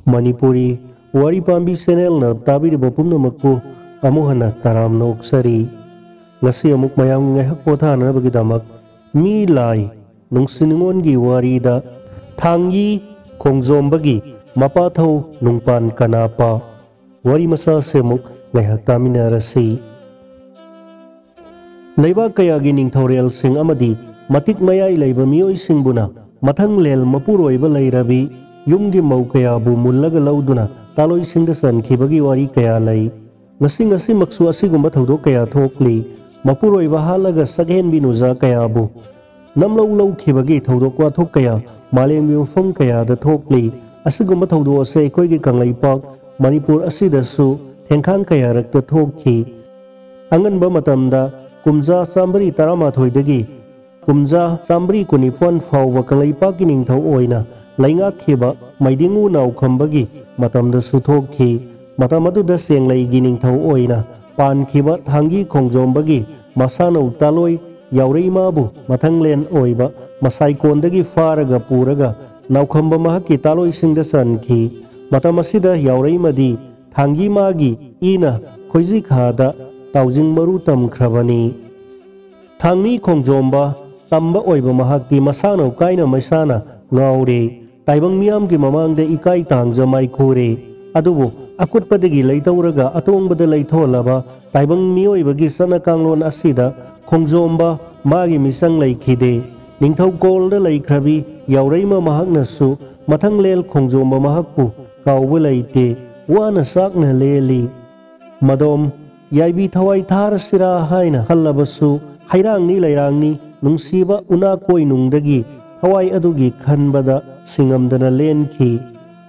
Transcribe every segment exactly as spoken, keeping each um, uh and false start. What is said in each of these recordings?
ꯃꯅꯤꯄꯨꯔꯤ ꯋꯥꯔꯤ ꯄꯥꯝꯕꯤ ꯆꯦꯅꯦꯜꯅ ꯇꯥꯕꯤꯔꯤꯕ ꯄꯨꯝꯅꯃꯛꯄꯨ ꯑꯃꯨꯛ ꯍꯟꯅ ꯇꯔꯥꯝꯅ ꯑꯣꯛꯆꯔꯤ꯫ ꯉꯁꯤ ꯑꯃꯨꯛ ꯃꯌꯥꯝꯒꯤ ꯉꯥꯏꯍꯥꯛ ꯄꯣꯊꯥꯅꯅꯕꯒꯤꯗꯃꯛ ꯃꯤ ꯂꯥꯏ ꯅꯨꯡꯁꯤ ꯅꯨꯡꯉꯣꯟꯒꯤ ꯋꯥꯔꯤꯗ ꯊꯥꯡꯒꯤ ꯈꯣꯡꯖꯣꯝꯕꯒꯤ ꯃꯄꯥꯊꯧ ꯅꯨꯡꯄꯥꯟ ꯀꯅꯥꯄꯥ ꯋꯥꯔꯤ ꯃꯆꯥꯁꯦ ꯑꯃꯨꯛ ꯉꯥꯏꯍꯥꯛ ꯇꯥꯃꯤꯟꯅꯔꯁꯤ꯫ ꯂꯩꯕꯥꯛ ꯀꯌꯥꯒꯤ ꯅꯤꯡꯊꯧꯔꯦꯜꯁꯤꯡ ꯑꯃꯗꯤ ꯃꯇꯤꯛ ꯃꯌꯥꯏ ꯂꯩꯕ ꯃꯤꯑꯣꯏꯁꯤꯡꯕꯨꯅ ꯃꯊꯪꯂꯦꯜ ꯃꯄꯨꯔꯣꯏꯕ ꯂꯩꯔꯕꯤ ꯌꯨꯝꯒꯤ ꯃꯧ ꯀꯌꯥꯕꯨ ꯃꯨꯜꯂꯒ ꯂꯧꯗꯨꯅ ꯇꯥꯂꯣꯏꯁꯤꯡꯗ ꯆꯟꯈꯤꯕꯒꯤ ꯋꯥꯔꯤ ꯀꯌꯥ ꯂꯩ꯫ ꯉꯁꯤ ꯉꯁꯤꯃꯛꯁꯨ ꯑꯁꯤꯒꯨꯝꯕ ꯊꯧꯗꯣꯛ ꯀꯌꯥ ꯊꯣꯛꯂꯤ꯫ ꯃꯄꯨꯔꯣꯏꯕ ꯍꯥꯠꯂꯒ ꯁꯛꯍꯦꯟꯕꯤ ꯅꯨꯖꯥ ꯀꯌꯥꯕꯨ ꯅꯝꯂꯧ ꯂꯧꯈꯤꯕꯒꯤ ꯊꯧꯗꯣꯛ ꯋꯥꯊꯣꯛ ꯀꯌꯥ ꯃꯥꯂꯦꯝꯒꯤ ꯃꯐꯝ ꯀꯌꯥꯗ ꯊꯣꯛꯂꯤ꯫ ꯑꯁꯤꯒꯨꯝꯕ ꯊꯧꯗꯣꯛ ꯑꯁꯦ ꯑꯩꯈꯣꯏꯒꯤ ꯀꯪꯂꯩꯄꯥꯛ ꯃꯅꯤꯄꯨꯔ ꯑꯁꯤꯗꯁꯨ ꯊꯦꯡꯈꯥꯡ ꯀꯌꯥꯔꯛꯇ ꯊꯣꯛꯈꯤ꯫ ꯑꯉꯟꯕ ꯃꯇꯝꯗ ꯀꯨꯝꯖꯥ ꯆꯥꯝꯃꯔꯤ ꯇꯔꯥꯃꯥꯊꯣꯏꯗꯒꯤ ꯀꯨꯝꯖꯥ ꯆꯥꯝꯃꯔꯤ ꯀꯨꯟꯅꯤꯄꯥꯟ ꯐꯥꯎꯕ ꯀꯪꯂꯩꯄꯥꯛꯀꯤ ꯅꯤꯡꯊꯧ ꯑꯣꯏꯅ ꯂꯩꯉꯥꯛꯈꯤꯕ ꯃꯩꯗꯤꯡꯉꯨ ꯅꯥꯎꯈꯝꯕꯒꯤ ꯃꯇꯝꯗꯁꯨ ꯊꯣꯛꯈꯤ꯫ ꯃꯇꯝ ꯑꯗꯨꯗ ꯁꯦꯡꯂꯩꯒꯤ ꯅꯤꯡꯊꯧ ꯑꯣꯏꯅ ꯄꯥꯟꯈꯤꯕ ꯊꯥꯡꯒꯤ ꯈꯣꯡꯖꯣꯝꯕꯒꯤ ꯃꯁꯥꯅꯧ ꯇꯥꯂꯣꯏ ꯌꯥꯎꯔꯩꯃꯥꯕꯨ ꯃꯊꯪꯂꯦꯟ ꯑꯣꯏꯕ ꯃꯁꯥꯏꯀꯣꯟꯗꯒꯤ ꯐꯥꯔꯒ ꯄꯨꯔꯒ ꯅꯥꯎꯈꯝꯕ ꯃꯍꯥꯛꯀꯤ ꯇꯥꯂꯣꯏꯁꯤꯡꯗ ꯆꯟꯈꯤ꯫ ꯃꯇꯝ ꯑꯁꯤꯗ ꯌꯥꯎꯔꯩꯃꯗꯤ ꯊꯥꯡꯒꯤ ꯃꯥꯒꯤ ꯏꯅ ꯈꯣꯏꯖꯤꯈꯥꯗ ꯇꯥꯎꯖꯤꯡ ꯃꯔꯨ ꯇꯝꯈ꯭ꯔꯕꯅꯤ꯫ ꯊꯥꯡꯃꯤ ꯈꯣꯡꯖꯣꯝꯕ ꯇꯝꯕ ꯑꯣꯏꯕ ꯃꯍꯥꯛꯇꯤ ꯃꯁꯥꯅꯧ ꯀꯥꯏꯅ ꯃꯩꯁꯥꯅ ꯉꯥꯎꯔꯦ꯫ ꯇꯥꯏꯕꯪ ꯃꯤꯌꯥꯝꯒꯤ ꯃꯃꯥꯡꯗ ꯏꯀꯥꯏ ꯇꯥꯡꯖ ꯃꯥꯏꯈꯨꯔꯦ꯫ ꯑꯗꯨꯕꯨ ꯑꯀꯨꯠꯄꯗꯒꯤ ꯂꯩꯇꯧꯔꯒ ꯑꯇꯣꯡꯕꯗ ꯂꯩꯊꯣꯜꯂꯕ ꯇꯥꯏꯕꯪ ꯃꯤꯑꯣꯏꯕꯒꯤ ꯆꯠꯅ ꯀꯥꯡꯂꯣꯟ ꯑꯁꯤꯗ ꯈꯣꯡꯖꯣꯝꯕ ꯃꯥꯒꯤ ꯃꯤꯆꯪ ꯂꯩꯈꯤꯗꯦ꯫ ꯅꯤꯡꯊꯧꯀꯣꯜꯗ ꯂꯩꯈ꯭ꯔꯕꯤ ꯌꯥꯎꯔꯩꯃ ꯃꯍꯥꯛꯅꯁꯨ ꯃꯊꯪꯂꯦꯜ ꯈꯣꯡꯖꯣꯝꯕ ꯃꯍꯥꯛꯄꯨ ꯀꯥꯎꯕ ꯂꯩꯇꯦ꯫ ꯋꯥꯅ ꯆꯥꯛꯅ ꯂꯦꯜꯂꯤ꯫ ꯃꯗꯣꯝ ꯌꯥꯏꯕꯤ ꯊꯋꯥꯏ ꯊꯥꯔꯁꯤꯔꯥ ꯍꯥꯏꯅ ꯈꯜꯂꯕꯁꯨ ꯍꯩꯔꯥꯡꯅꯤ ꯂꯩꯔꯥꯡꯅꯤ ꯅꯨꯡꯁꯤꯕ ꯎꯅꯥ ꯀꯣꯏꯅꯨꯡꯗꯒꯤ ꯊꯋꯥꯏ ꯑꯗꯨꯒꯤ ꯈꯟꯕꯗ ꯁꯤꯡꯉꯝꯗꯅ ꯂꯦꯟꯈꯤ꯫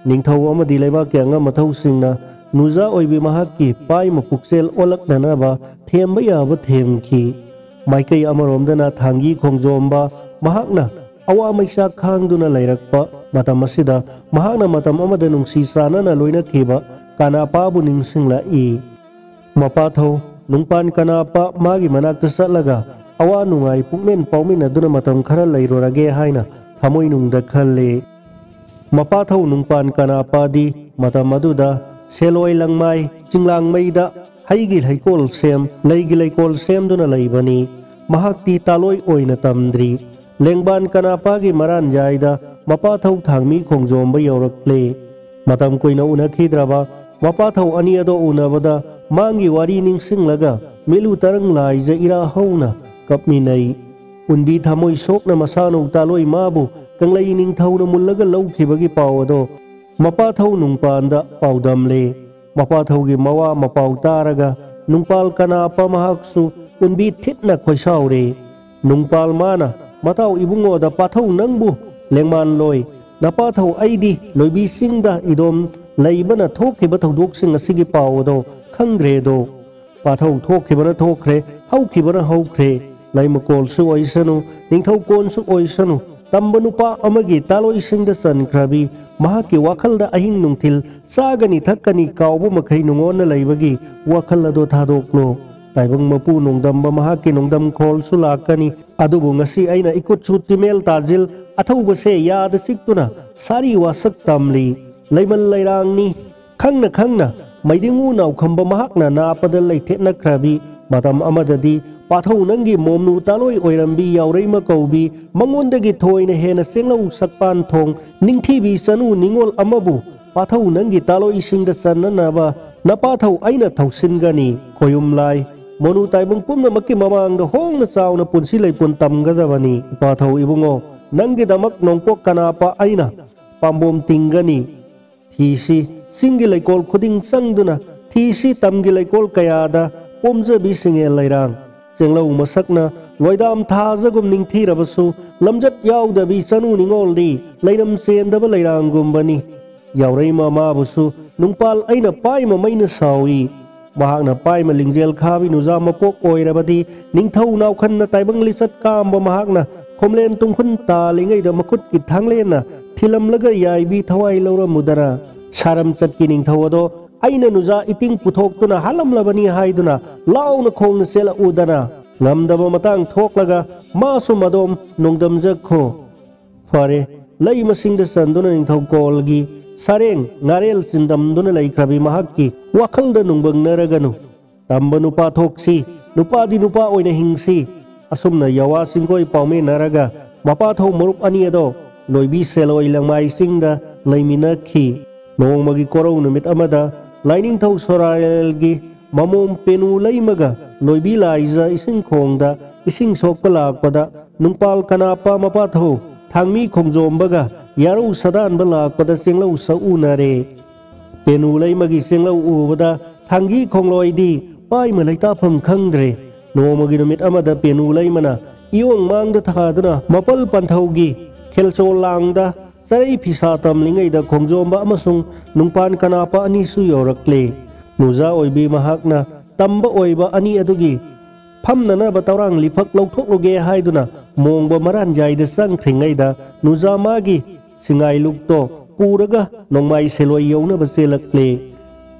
ꯅꯤꯡꯊꯧ ꯑꯃꯗꯤ ꯂꯩꯕꯥꯛꯀꯤ ꯑꯉꯝ ꯑꯊꯧꯁꯤꯡꯅ ꯅꯨꯖꯥ ꯑꯣꯏꯕꯤ ꯃꯍꯥꯛꯀꯤ ꯄꯥꯏꯃ ꯄꯨꯛꯆꯦꯜ ꯑꯣꯜꯂꯛꯅꯅꯕ ꯊꯦꯝꯕ ꯌꯥꯕ ꯊꯦꯝꯈꯤ꯫ ꯃꯥꯏꯀꯩ ꯑꯃꯔꯣꯝꯗꯅ ꯊꯥꯡꯒꯤ ꯈꯣꯡꯖꯣꯝꯕ ꯃꯍꯥꯛꯅ ꯑꯋꯥ ꯃꯩꯆꯥꯛ ꯈꯥꯡꯗꯨꯅ ꯂꯩꯔꯛꯄ ꯃꯇꯝ ꯑꯁꯤꯗ ꯃꯍꯥꯛꯅ ꯃꯇꯝ ꯑꯃꯗ ꯅꯨꯡꯁꯤ ꯆꯥꯟꯅꯅ ꯂꯣꯏꯅꯈꯤꯕ ꯀꯅꯥꯄꯥꯕꯨ ꯅꯤꯡꯁꯤꯡꯂꯛꯏ꯫ ꯃꯄꯥꯊꯧ ꯅꯨꯡꯄꯥꯟ ꯀꯅꯥꯄꯥ ꯃꯥꯒꯤ ꯃꯅꯥꯛꯇ ꯆꯠꯂꯒ ꯑꯋꯥ ꯅꯨꯡꯉꯥꯏ ꯄꯨꯛꯃꯦꯟ ꯄꯥꯎꯃꯤꯟꯅꯗꯨꯅ ꯃꯇꯝ ꯈꯔ ꯂꯩꯔꯨꯔꯒꯦ ꯍꯥꯏꯅ ꯊꯃꯣꯏꯅꯨꯡꯗ ꯈꯜꯂꯤ꯫ ꯃꯄꯥꯊꯧ ꯅꯨꯡꯄꯥꯟ ꯀꯅꯥꯄꯥꯗꯤ ꯃꯇꯝ ꯑꯗꯨꯗ ꯁꯦꯂꯣꯏ ꯂꯪꯃꯥꯏ ꯆꯤꯡꯂꯥꯡꯃꯩꯗ ꯍꯩꯒꯤ ꯂꯩꯀꯣꯜ ꯁꯦꯝ, ꯂꯩꯒꯤ ꯂꯩꯀꯣꯜ ꯁꯦꯝꯗꯨꯅ ꯂꯩꯕꯅꯤ꯫ ꯃꯍꯥꯛꯇꯤ ꯇꯥꯂꯣꯏ ꯑꯣꯏꯅ ꯇꯝꯗ꯭ꯔꯤ꯫ ꯂꯦꯡꯕꯥꯟ ꯀꯅꯥꯄꯥꯒꯤ ꯃꯔꯥꯟꯌꯥꯏꯗ ꯃꯄꯥꯊꯧ ꯊꯥꯡꯃꯤ ꯈꯣꯡꯖꯣꯝꯕ ꯌꯧꯔꯛꯂꯦ꯫ ꯃꯇꯝ ꯀꯨꯏꯅ ꯎꯅꯈꯤꯗ꯭ꯔꯕ ꯃꯄꯥꯊꯧ ꯑꯅꯤ ꯑꯗꯣ ꯎꯅꯕꯗ ꯃꯥꯡꯒꯤ ꯋꯥꯔꯤ ꯅꯤꯡꯁꯤꯡꯂꯒ ꯃꯤꯠꯂꯨ ꯇꯔꯪ ꯂꯥꯏꯖ ꯏꯔꯥ ꯍꯧꯅ ꯀꯞꯃꯤꯟꯅꯩ꯫ ꯎꯟꯕꯤ ꯊꯃꯣꯏ ꯁꯣꯛꯅ ꯃꯁꯥꯅꯧ ꯇꯥꯂꯣꯏ ꯃꯥꯕꯨ ꯀꯪꯂꯩ ꯅꯤꯡꯊꯧꯅ ꯃꯨꯜꯂꯒ ꯂꯧꯈꯤꯕꯒꯤ ꯄꯥꯎ ꯑꯗꯣ ꯃꯄꯥꯊꯧ ꯅꯨꯡꯄꯥꯟꯗ ꯄꯥꯎꯗꯝꯂꯦ꯫ ꯃꯄꯥꯊꯧꯒꯤ ꯃꯋꯥ ꯃꯄꯥꯎ ꯇꯥꯔꯒ ꯅꯨꯡꯄꯥꯜ ꯀꯅꯥꯄ ꯃꯍꯥꯛꯁꯨ ꯎꯟꯕꯤ ꯊꯤꯠꯅ ꯈꯣꯏꯁꯥꯎꯔꯦ꯫ ꯅꯨꯡꯄꯥꯜ ꯃꯥꯅ ꯃꯇꯥꯎ ꯏꯕꯨꯡꯉꯣꯗ ꯄꯥꯊꯧ ꯅꯪꯕꯨ ꯂꯦꯡꯃꯥꯟꯂꯣꯏ, ꯅꯄꯥꯊꯧ ꯑꯩꯗꯤ ꯂꯣꯏꯕꯤꯁꯤꯡꯗ ꯏꯗꯣꯝ ꯂꯩꯕꯅ ꯊꯣꯛꯈꯤꯕ ꯊꯧꯗꯣꯛꯁꯤꯡ ꯑꯁꯤꯒꯤ ꯄꯥꯎ ꯑꯗꯣ ꯈꯪꯗ꯭ꯔꯦꯗꯣ꯫ ꯄꯥꯊꯧ ꯊꯣꯛꯈꯤꯕꯅ ꯊꯣꯛꯈ꯭ꯔꯦ, ꯍꯧꯈꯤꯕꯅ ꯍꯧꯈ꯭ꯔꯦ꯫ ꯂꯩꯃꯀꯣꯜꯁꯨ ꯑꯣꯏꯁꯅꯨ, ꯅꯤꯡꯊꯧꯀꯣꯟꯁꯨ ꯑꯣꯏꯁꯅꯨ, ꯇꯝꯕ ꯅꯨꯄꯥ ꯑꯃꯒꯤ ꯇꯥꯂꯣꯏꯁꯤꯡꯗ ꯆꯟꯈ꯭ꯔꯕꯤ ꯃꯍꯥꯛꯀꯤ ꯋꯥꯈꯜꯗ ꯑꯍꯤꯡ ꯅꯨꯡꯊꯤꯜ ꯆꯥꯒꯅꯤ ꯊꯛꯀꯅꯤ ꯀꯥꯎꯕ ꯃꯈꯩ ꯅꯨꯡꯉꯣꯟꯅ ꯂꯩꯕꯒꯤ ꯋꯥꯈꯜ ꯑꯗꯣ ꯊꯥꯗꯣꯛꯂꯣ꯫ ꯇꯥꯏꯕꯪ ꯃꯄꯨ ꯅꯣꯡꯗꯝꯕ ꯃꯍꯥꯛꯀꯤ ꯅꯣꯡꯗꯝ ꯈꯣꯜꯁꯨ ꯂꯥꯛꯀꯅꯤ꯫ ꯑꯗꯨꯕꯨ ꯉꯁꯤ ꯑꯩꯅ ꯏꯀꯨꯠꯁꯨ ꯇꯤꯃꯦꯜ ꯇꯥꯖꯤꯜ ꯑꯊꯧꯕꯁꯦ ꯌꯥꯗ ꯆꯤꯛꯇꯨꯅ ꯁꯥꯔꯤ ꯋꯥꯁꯛ ꯇꯝꯂꯤ꯫ ꯂꯩꯃꯜ ꯂꯩꯔꯥꯡꯅꯤ꯫ ꯈꯪꯅ ꯈꯪꯅ ꯃꯩꯗꯤꯡꯉꯨ ꯅꯥꯎꯈꯝꯕ ꯃꯍꯥꯛꯅ ꯅꯥꯄꯗ ꯂꯩꯊꯦꯠꯅꯈ꯭ꯔꯕꯤ ꯃꯇꯝ ꯑꯃꯗꯗꯤ ꯄꯥꯊꯧ ꯅꯪꯒꯤ ꯃꯣꯝꯅꯨ ꯇꯥꯂꯣꯏ ꯑꯣꯏꯔꯝꯕꯤ ꯌꯥꯎꯔꯩꯃ ꯀꯧꯕꯤ ꯃꯉꯣꯟꯗꯒꯤ ꯊꯣꯏꯅ ꯍꯦꯟꯅ ꯆꯦꯡꯂꯧ ꯁꯛꯄꯥꯟ ꯊꯣꯡ ꯅꯤꯡꯊꯤꯕꯤ ꯆꯅꯨ ꯅꯤꯡꯉꯣꯜ ꯑꯃꯕꯨ ꯄꯥꯊꯧ ꯅꯪꯒꯤ ꯇꯥꯂꯣꯏꯁꯤꯡꯗ ꯆꯟꯅꯅꯕ ꯅꯄꯥꯊꯧ ꯑꯩꯅ ꯊꯧꯁꯤꯟꯒꯅꯤ꯫ ꯈꯣꯌꯨꯝ ꯂꯥꯏ ꯃꯣꯅꯨ ꯇꯥꯏꯕꯪ ꯄꯨꯝꯅꯃꯛꯀꯤ ꯃꯃꯥꯡꯗ ꯍꯣꯡꯅ ꯆꯥꯎꯅ ꯄꯨꯟꯁꯤ ꯂꯩꯄꯨꯟ ꯇꯝꯒꯗꯕꯅꯤ꯫ ꯏꯄꯥꯊꯧ ꯏꯕꯨꯡꯉꯣ, ꯅꯪꯒꯤꯗꯃꯛ ꯅꯣꯡꯄꯣꯛ ꯀꯅꯥꯄ ꯑꯩꯅ ꯄꯥꯝꯕꯣꯝ ꯇꯤꯡꯒꯅꯤ꯫ ꯊꯤꯁꯤ ꯆꯤꯡꯒꯤ ꯂꯩꯀꯣꯜ ꯈꯨꯗꯤꯡ ꯆꯪꯗꯨꯅ ꯊꯤꯁꯤ ꯇꯝꯒꯤ ꯂꯩꯀꯣꯜ ꯀꯌꯥꯗ ꯄꯣꯝꯖꯕꯤ ꯁꯤꯡꯉꯦꯜ ꯂꯩꯔꯥꯡ꯫ ꯆꯦꯡꯂꯧ ꯃꯁꯛꯅ ꯂꯣꯏꯗꯥꯝ ꯊꯥꯖꯒꯨꯝ ꯅꯤꯡꯊꯤꯔꯕꯁꯨ ꯂꯝꯖꯠ ꯌꯥꯎꯗꯕꯤ ꯆꯅꯨ ꯅꯤꯡꯉꯣꯜꯗꯤ ꯂꯩꯔꯝ ꯆꯦꯟꯗꯕ ꯂꯩꯔꯥꯡꯒꯨꯝꯕꯅꯤ꯫ ꯌꯥꯎꯔꯩ ꯃꯃꯥꯕꯨꯁꯨ ꯅꯨꯡꯄꯥꯜ ꯑꯩꯅ ꯄꯥꯏꯃ ꯃꯩꯅ ꯁꯥꯎꯏ꯫ ꯃꯍꯥꯛꯅ ꯄꯥꯏꯃ ꯂꯤꯡꯖꯦꯜ ꯈꯥꯕꯤ ꯅꯨꯖꯥ ꯃꯄꯣꯛ ꯑꯣꯏꯔꯕꯗꯤ ꯅꯤꯡꯊꯧ ꯅꯥꯎꯈꯟꯅ ꯇꯥꯏꯕꯪ ꯂꯤꯆꯠ ꯀꯥꯝꯕ ꯃꯍꯥꯛꯅ ꯈꯣꯝꯂꯦꯟ ꯇꯨꯡꯈꯨꯟ ꯇꯥꯜꯂꯤꯉꯩꯗ ꯃꯈꯨꯠꯀꯤ ꯊꯥꯡꯂꯦꯟꯅ ꯊꯤꯜꯂꯝꯂꯒ ꯌꯥꯏꯕꯤ ꯊꯋꯥꯏ ꯂꯧꯔꯝꯃꯨꯗꯅ ꯁꯥꯔꯝꯆꯠꯀꯤ ꯅꯤꯡꯊꯧ ꯑꯗꯣ ꯑꯩꯅ ꯅꯨꯖꯥ ꯏꯇꯤꯡ ꯄꯨꯊꯣꯛꯇꯨꯅ ꯍꯥꯠꯂꯝꯂꯕꯅꯤ ꯍꯥꯏꯗꯨꯅ ꯂꯥꯎꯅ ꯈꯣꯡꯅ ꯆꯦꯜꯂꯛꯎꯗꯅ꯫ ꯉꯝꯗꯕ ꯃꯇꯥꯡ ꯊꯣꯛꯂꯒ ꯃꯥꯁꯨ ꯃꯗꯣꯝ ꯅꯣꯡꯗꯝꯖꯈꯣ꯫ ꯐꯔꯦ, ꯂꯩ ꯃꯁꯤꯡꯗ ꯆꯟꯗꯨꯅ ꯅꯤꯡꯊꯧꯀꯣꯜꯒꯤ ꯁꯔꯦꯡ ꯉꯥꯔꯦꯜ ꯆꯤꯟꯗꯝꯗꯨꯅ ꯂꯩꯈ꯭ꯔꯕꯤ ꯃꯍꯥꯛꯀꯤ ꯋꯥꯈꯜꯗ ꯅꯨꯡꯕꯪꯅꯔꯒꯅꯨ꯫ ꯇꯝꯕ ꯅꯨꯄꯥ ꯊꯣꯛꯁꯤ, ꯅꯨꯄꯥꯗꯤ ꯅꯨꯄꯥ ꯑꯣꯏꯅ ꯍꯤꯡꯁꯤ꯫ ꯑꯁꯨꯝꯅ ꯌꯥꯋꯥ ꯆꯤꯡꯒꯣꯏ ꯄꯥꯎꯃꯤꯟꯅꯔꯒ ꯃꯄꯥ ꯊꯧ ꯃꯔꯨꯞ ꯑꯅꯤ ꯑꯗꯣ ꯂꯣꯏꯕꯤ ꯁꯦꯂꯣꯏ ꯂꯪꯃꯥꯏ ꯆꯤꯡꯗ ꯂꯩꯃꯤꯟꯅꯈꯤ꯫ ꯅꯣꯡꯃꯒꯤ ꯀꯣꯔꯧ ꯅꯨꯃꯤꯠ ꯑꯃꯗ ꯂꯥꯏꯅꯤꯡꯊꯧ ꯁꯣꯔꯥꯔꯦꯜꯒꯤ ꯃꯃꯣꯝ ꯄꯦꯅꯨ ꯂꯩꯃꯒ ꯂꯣꯏꯕꯤ ꯂꯥꯏꯖ ꯏꯁꯤꯡ ꯈꯣꯡꯗ ꯏꯁꯤꯡ ꯁꯣꯛꯄ ꯂꯥꯛꯄꯗ ꯅꯨꯡꯄꯥꯜ ꯀꯅꯥꯄ ꯃꯄꯥ ꯊꯧ ꯊꯥꯡꯃꯤ ꯈꯣꯡꯖꯣꯝꯕꯒ ꯌꯥꯔꯧ ꯁꯗꯥꯟꯕ ꯂꯥꯛꯄꯗ ꯆꯦꯡꯂꯧ ꯁꯛꯎꯅꯔꯦ꯫ ꯄꯦꯅꯨ ꯂꯩꯃꯒꯤ ꯆꯦꯡꯂꯧ ꯎꯕꯗ ꯊꯥꯡꯒꯤ ꯈꯣꯡꯂꯣꯏꯗꯤ ꯄꯥꯏꯃ ꯂꯩꯇꯥꯐꯝ ꯈꯪꯗ꯭ꯔꯦ꯫ ꯅꯣꯡꯃꯒꯤ ꯅꯨꯃꯤꯠ ꯑꯃꯗ ꯄꯦꯅꯨ ꯂꯩꯃꯅ ꯏꯌꯣꯡ ꯃꯥꯡꯗ ꯊꯥꯗꯨꯅ ꯃꯄꯜ ꯄꯟꯊꯧꯒꯤ ꯈꯦꯜꯆꯣꯜ ꯂꯥꯡꯗ ꯆꯔꯩ ꯐꯤꯁꯥ ꯇꯝꯂꯤꯉꯩꯗ ꯈꯣꯡꯖꯣꯝꯕ ꯑꯃꯁꯨꯡ ꯅꯨꯡꯄꯥꯟ ꯀꯅꯥꯄ ꯑꯅꯤꯁꯨ ꯌꯧꯔꯛꯂꯦ꯫ ꯅꯨꯖꯥ ꯑꯣꯏꯕꯤ ꯃꯍꯥꯛꯅ ꯇꯝꯕ ꯑꯣꯏꯕ ꯑꯅꯤ ꯑꯗꯨꯒꯤ ꯐꯝꯅꯅꯕ ꯇꯧꯔꯥꯡ ꯂꯤꯐꯛ ꯂꯧꯊꯣꯛꯂꯨꯒꯦ ꯍꯥꯏꯗꯨꯅ ꯃꯣꯡꯕ ꯃꯔꯥꯟꯖꯥꯏꯗ ꯆꯪꯈ꯭ꯔꯤꯉꯩꯗ ꯅꯨꯖꯥ ꯃꯥꯒꯤ ꯁꯤꯡꯉꯥꯏ ꯂꯨꯛꯇꯣ ꯄꯨꯔꯒ ꯅꯣꯡꯃꯥꯏ ꯁꯦꯂꯣꯏ ꯌꯧꯅꯕ ꯆꯦꯜꯂꯛꯂꯦ꯫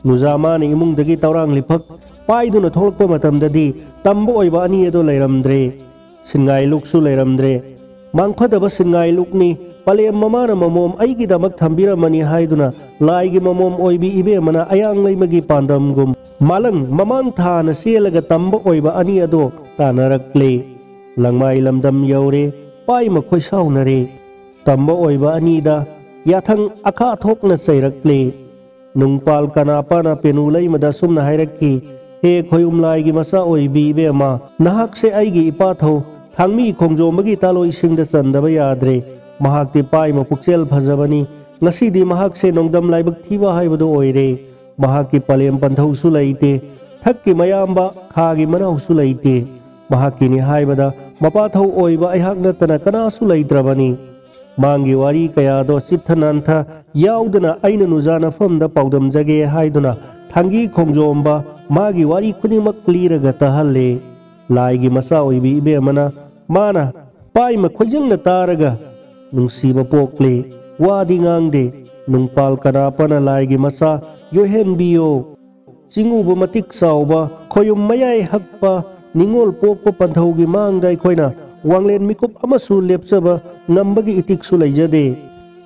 ꯅꯨꯖꯥ ꯃꯥꯅ ꯏꯃꯨꯡꯗꯒꯤ ꯇꯧꯔꯥꯡ ꯂꯤꯐꯛ ꯄꯥꯏꯗꯨꯅ ꯊꯣꯛꯂꯛꯄ ꯃꯇꯝꯗꯗꯤ ꯇꯝꯕ ꯑꯣꯏꯕ ꯑꯅꯤ ꯑꯗꯣ ꯂꯩꯔꯝꯗ꯭ꯔꯦ꯫ ꯁꯤꯡꯉꯥꯏ ꯂꯨꯛꯁꯨ ꯂꯩꯔꯝꯗ꯭ꯔꯦ꯫ ꯃꯥꯡꯐꯗꯕ ꯁꯤꯡꯉꯥꯏ ꯂꯨꯛꯅꯤ, ꯄꯂꯦꯝ ꯃꯃꯥꯅ ꯃꯃꯣꯝ ꯑꯩꯒꯤꯗꯃꯛ ꯊꯝꯕꯤꯔꯝꯃꯅꯤ ꯍꯥꯏꯗꯨꯅ ꯂꯥꯏꯒꯤ ꯃꯃꯣꯝ ꯑꯣꯏꯕꯤ ꯏꯕꯦꯝꯃꯅ ꯑꯌꯥꯡ ꯂꯩꯃꯒꯤ ꯄꯥꯟꯗꯝꯒꯨꯝ ꯃꯥꯂꯪ ꯃꯃꯥꯡ ꯊꯥꯅ ꯆꯦꯜꯂꯒ ꯇꯝꯕ ꯑꯣꯏꯕ ꯑꯅꯤ ꯑꯗꯣ ꯇꯥꯟꯅꯔꯛꯂꯦ꯫ ꯂꯪꯃꯥꯏ ꯂꯝꯗꯝ ꯌꯧꯔꯦ, ꯄꯥꯏꯃ ꯈꯣꯏꯁꯥꯎꯅꯔꯦ꯫ ꯇꯝꯕ ꯑꯣꯏꯕ ꯑꯅꯤꯗ ꯌꯥꯊꯪ ꯑꯈꯥ ꯊꯣꯛꯅ ꯆꯩꯔꯛꯂꯦ꯫ ꯅꯨꯡꯄꯥꯜ ꯀꯅꯥꯄꯥꯅ ꯄꯦꯅꯨ ꯂꯩꯃꯗ ꯑꯁꯨꯝꯅ ꯍꯥꯏꯔꯛꯈꯤ, "ꯍꯦ ꯈꯣꯌꯨꯝ ꯂꯥꯏꯒꯤ ꯃꯆꯥ ꯑꯣꯏꯕꯤ ꯏꯕꯦꯝꯃ, ꯅꯍꯥꯛꯁꯦ ꯑꯩꯒꯤ ꯏꯄꯥꯊꯧ ꯊꯥꯡꯃꯤ ꯈꯣꯡꯖꯣꯝꯕꯒꯤ ꯇꯥꯂꯣꯏꯁꯤꯡꯗ ꯆꯟꯗꯕ ꯌꯥꯗ꯭ꯔꯦ꯫ ꯃꯍꯥꯛꯇꯤ ꯄꯥꯏꯃ ꯄꯨꯛꯆꯦꯜ ꯐꯖꯕꯅꯤ꯫ ꯉꯁꯤꯗꯤ ꯃꯍꯥꯛꯁꯦ ꯅꯣꯡꯗꯝ ꯂꯥꯏꯕꯛ ꯊꯤꯕ ꯍꯥꯏꯕꯗꯨ ꯑꯣꯏꯔꯦ꯫ ꯃꯍꯥꯛꯀꯤ ꯄꯂꯦꯝ ꯄꯟꯊꯧꯁꯨ ꯂꯩꯇꯦ꯫ ꯊꯛꯀꯤ ꯃꯌꯥꯝꯕ, ꯈꯥꯒꯤ ꯃꯅꯥꯎꯁꯨ ꯂꯩꯇꯦ꯫ ꯃꯍꯥꯛꯀꯤꯅꯤ ꯍꯥꯏꯕꯗ ꯃꯄꯥꯊꯧ ꯑꯣꯏꯕ ꯑꯩꯍꯥꯛ ꯅꯠꯇꯅ ꯀꯅꯥꯁꯨ ꯂꯩꯇ꯭ꯔꯕꯅꯤ꯫ ꯃꯥꯡꯒꯤ ꯋꯥꯔꯤ ꯀꯌꯥꯗꯣ ꯆꯤꯠꯊ ꯅꯥꯟꯊ ꯌꯥꯎꯗꯅ ꯑꯩꯅ ꯅꯨꯖꯥ ꯅꯐꯝꯗ ꯄꯥꯎꯗꯝꯖꯒꯦ" ꯍꯥꯏꯗꯨꯅ ꯊꯥꯡꯒꯤ ꯈꯣꯡꯖꯣꯝꯕ ꯃꯥꯒꯤ ꯋꯥꯔꯤ ꯈꯨꯗꯤꯡꯃꯛ ꯂꯤꯔꯒ ꯇꯥꯍꯜꯂꯦ꯫ ꯂꯥꯏꯒꯤ ꯃꯆꯥ ꯑꯣꯏꯕꯤ ꯏꯕꯦꯝꯃꯅ ꯃꯥꯅ ꯄꯥꯏꯃ ꯈꯣꯏꯖꯪꯅ ꯇꯥꯔꯒ ꯅꯨꯡꯁꯤꯕ ꯄꯣꯛꯂꯦ꯫ ꯋꯥꯗꯤ ꯉꯥꯡꯗꯦ꯫ ꯅꯨꯡꯄꯥꯜ ꯀꯅꯥꯄꯅ ꯂꯥꯏꯒꯤ ꯃꯆꯥ ꯌꯣꯏꯍꯟꯕꯤꯌꯣ꯫ ꯆꯤꯡꯎꯕ ꯃꯇꯤꯛ ꯆꯥꯎꯕ, ꯈꯣꯌꯨꯝ ꯃꯌꯥꯏ ꯍꯛꯄ, ꯅꯤꯉꯣꯜ ꯄꯣꯛꯄ ꯄꯟꯊꯧꯒꯤ ꯃꯥꯡꯗ ꯑꯩꯈꯣꯏꯅ ꯋꯥꯡꯂꯦꯟ ꯃꯤꯀꯨꯞ ꯑꯃꯁꯨ ꯂꯦꯞꯆꯕ ꯉꯝꯕꯒꯤ ꯏꯇꯤꯛꯁꯨ ꯂꯩꯖꯗꯦ꯫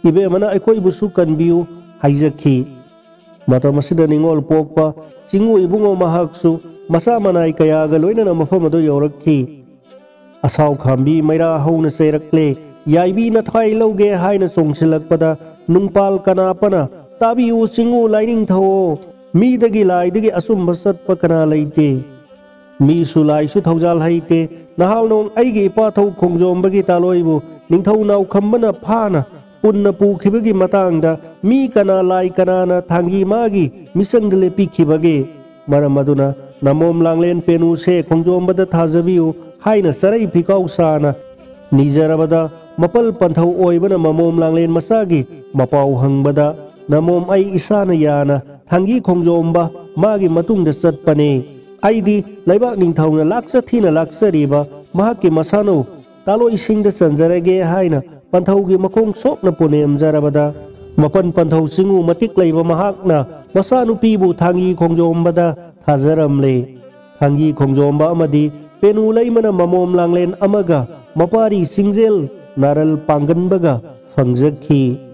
ꯏꯕꯦꯝꯃꯅ ꯑꯩꯈꯣꯏꯕꯨꯁꯨ ꯀꯟꯕꯤꯌꯨ ꯍꯥꯏꯖꯈꯤ꯫ ꯃꯇꯝ ꯑꯁꯤꯗ ꯅꯤꯡꯉꯣꯜ ꯄꯣꯛꯄ ꯆꯤꯡꯉꯨ ꯏꯕꯨꯡꯉꯣ ꯃꯍꯥꯛꯁꯨ ꯃꯆꯥ ꯃꯅꯥꯏ ꯀꯌꯥꯒ ꯂꯣꯏꯅꯅ ꯃꯐꯝ ꯑꯗꯨ ꯌꯧꯔꯛꯈꯤ꯫ ꯑꯁꯥꯎ ꯈꯥꯝꯕꯤ ꯃꯩꯔꯥ ꯍꯧꯅ ꯆꯩꯔꯛꯂꯦ꯫ ꯌꯥꯏꯕꯤ ꯅꯊꯥꯏ ꯂꯧꯒꯦ ꯍꯥꯏꯅ ꯆꯣꯡꯁꯤꯜꯂꯛꯄꯗ ꯅꯨꯡꯄꯥꯜ ꯀꯅꯥꯄꯅ, "ꯇꯥꯕꯤꯌꯨ ꯆꯤꯡꯉꯨ ꯂꯥꯏꯅꯤꯡꯊꯧ, ꯃꯤꯗꯒꯤ ꯂꯥꯏꯗꯒꯤ ꯑꯆꯨꯝꯕ ꯆꯠꯄ ꯀꯅꯥ ꯂꯩꯇꯦ꯫ ꯃꯤꯁꯨ ꯂꯥꯏꯁꯨ ꯊꯧꯖꯥꯜ ꯍꯩꯇꯦ꯫ ꯅꯍꯥꯜ ꯅꯣꯡ ꯑꯩꯒꯤ ꯏꯄꯥꯊꯧ ꯈꯣꯡꯖꯣꯝꯕꯒꯤ ꯇꯥꯂꯣꯏꯕꯨ ꯅꯤꯡꯊꯧ ꯅꯥꯎꯈꯝꯕꯅ ꯐꯥꯅ ꯄꯨꯟꯅ ꯄꯨꯈꯤꯕꯒꯤ ꯃꯇꯥꯡꯗ ꯃꯤ ꯀꯅꯥ ꯂꯥꯏ ꯀꯅꯥꯅ ꯊꯥꯡꯒꯤ ꯃꯥꯒꯤ ꯃꯤꯆꯪꯗ ꯂꯦꯞꯄꯤꯈꯤꯕꯒꯦ? ꯃꯔꯝ ꯑꯗꯨꯅ ꯅꯃꯣꯝ ꯂꯥꯡꯂꯦꯟ ꯄꯦꯅꯨꯁꯦ ꯈꯣꯡꯖꯣꯝꯕꯗ ꯊꯥꯖꯕꯤꯌꯨ" ꯍꯥꯏꯅ ꯆꯔꯩ ꯐꯤꯀꯥꯎ ꯁꯥꯅ ꯅꯤꯖꯔꯕꯗ, ꯃꯄꯜ ꯄꯟꯊꯧ ꯑꯣꯏꯕꯅ ꯃꯃꯣꯝ ꯂꯥꯡꯂꯦꯟ ꯃꯆꯥꯒꯤ ꯃꯄꯥꯎ ꯍꯪꯕꯗ, "ꯅꯃꯣꯝ ꯑꯩ ꯏꯁꯥꯅ ꯌꯥꯅ ꯊꯥꯡꯒꯤ ꯈꯣꯡꯖꯣꯝꯕ ꯃꯥꯒꯤ ꯃꯇꯨꯡꯗ ꯆꯠꯄꯅꯦ꯫ ꯑꯩꯗꯤ ꯂꯩꯕꯥꯛ ꯅꯤꯡꯊꯧꯅ ꯂꯥꯛꯆ ꯊꯤꯅ ꯂꯥꯛꯆꯔꯤꯕ ꯃꯍꯥꯛꯀꯤ ꯃꯁꯥꯅꯧ ꯇꯥꯂꯣꯏꯁꯤꯡꯗ ꯆꯟꯖꯔꯒꯦ" ꯍꯥꯏꯅ ꯄꯟꯊꯧꯒꯤ ꯃꯈꯣꯡ ꯁꯣꯛꯅ ꯄꯨꯅꯦꯝꯖꯔꯕꯗ, ꯃꯄꯟ ꯄꯟꯊꯧ ꯆꯤꯡꯉꯨ ꯃꯇꯤꯛ ꯂꯩꯕ ꯃꯍꯥꯛꯅ ꯃꯆꯥꯅꯨꯄꯤꯕꯨ ꯊꯥꯡꯒꯤ ꯈꯣꯡꯖꯣꯝꯕꯗ ꯊꯥꯖꯔꯝꯂꯦ꯫ ꯊꯥꯡꯒꯤ ꯈꯣꯡꯖꯣꯝꯕ ꯑꯃꯗꯤ ꯄꯦꯅꯨ ꯂꯩꯃꯅ ꯃꯃꯣꯝ ꯂꯥꯡꯂꯦꯟ ꯑꯃꯒ ꯃꯄꯥꯔꯤ ꯆꯤꯡꯖꯦꯜ ꯅꯥꯔꯜ ꯄꯥꯡꯒꯟꯕꯒ ꯐꯪꯖꯈꯤ꯫